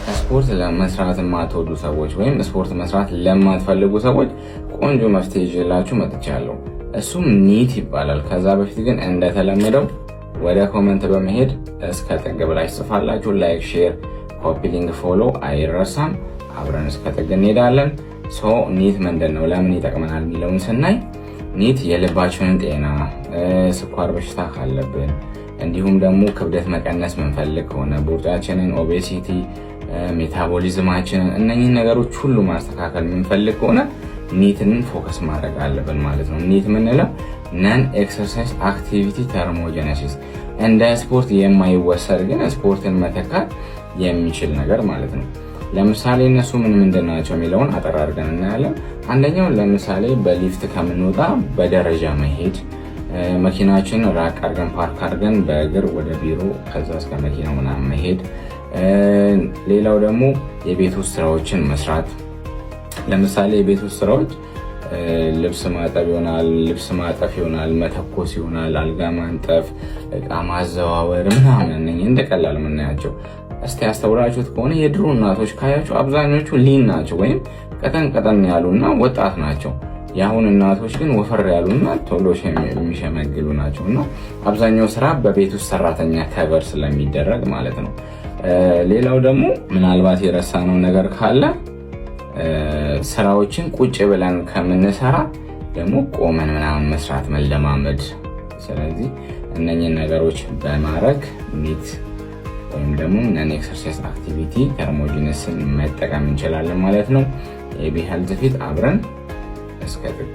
ስፖርት ለመስራት የማትወዱ ሰዎች ወይም ስፖርት መስራት ለማትፈልጉ ሰዎች ቆንጆ መፍትሄ ይዤላችሁ መጥቻለሁ። እሱም NEAT ይባላል። ከዛ በፊት ግን እንደተለመደው ወደ comment በመሄድ እስከ ጥግ ብላችሁ ጽፋላችሁ። Like፣ share፣ copy link፣ follow አይረሳም። አብረን እስከ ጥግ እንሄዳለን። So NEAT ምንድን ነው፣ ለምን ይጠቅመናል የሚለውን ስናይ NEAT የልባችንን ጤና፣ ስኳር በሽታ ካለብን፣ እንዲሁም ደግሞ ክብደት መቀነስ ምንፈልግ ከሆነ፣ ቦርጫችንን፣ obesity፣ metabolism ኣችንን፣ እነኝህን ነገሮች ሁሉ ማስተካከል የምንፈልግ ከሆነ NEAT ን focus ማድረግ አለብን ማለት ነው። NEAT የምንለው non exercise activity thermogenesis፣ እንደ ስፖርት የማይወሰድ ግን ስፖርትን መተካት የሚችል ነገር ማለት ነው። ለምሳሌ እነሱ ምን ምንድን ናቸው የሚለውን አጠር አድርገን እናያለን። አንደኛው ለምሳሌ በሊፍት ከምንወጣ በደረጃ መሄድ፣ መኪናችን ራቅ አድርገን ፓርክ አድርገን በእግር ወደ ቢሮ ከዛ እስከ መኪናው ምናምን መሄድ። ሌላው ደግሞ የቤት ውስጥ ስራዎችን መስራት። ለምሳሌ የቤት ውስጥ ስራዎች ልብስ ማጠብ ይሆናል፣ ልብስ ማጠፍ ይሆናል፣ መተኮስ ይሆናል፣ አልጋ ማንጠፍ፣ እቃ ማዘዋወር ምናምን፣ እነኝህ እንደ ቀላል የምናያቸው። እስቲ ያስተውላችሁት ከሆነ የድሮ እናቶች ካያችሁ አብዛኞቹ lean ናቸው ወይም ቀጠን ቀጠን ያሉና ወጣት ናቸው። የአሁን እናቶች ግን ወፈር ያሉና ቶሎ የሚሸመግሉ ናቸው እና አብዛኛው ስራ በቤት ውስጥ ሰራተኛ cover ስለሚደረግ ማለት ነው። ሌላው ደግሞ ምናልባት የረሳነው ነገር ካለ ስራዎችን ቁጭ ብለን ከምንሰራ ደግሞ ቆመን ምናምን መስራት መለማመድ። ስለዚህ እነኝን ነገሮች በማድረግ NEAT ወይም ደግሞ non exercise activity thermogenesis ን መጠቀም እንችላለን ማለት ነው። ኤቢ Health Fit፣ አብረን እስከ ጥግ።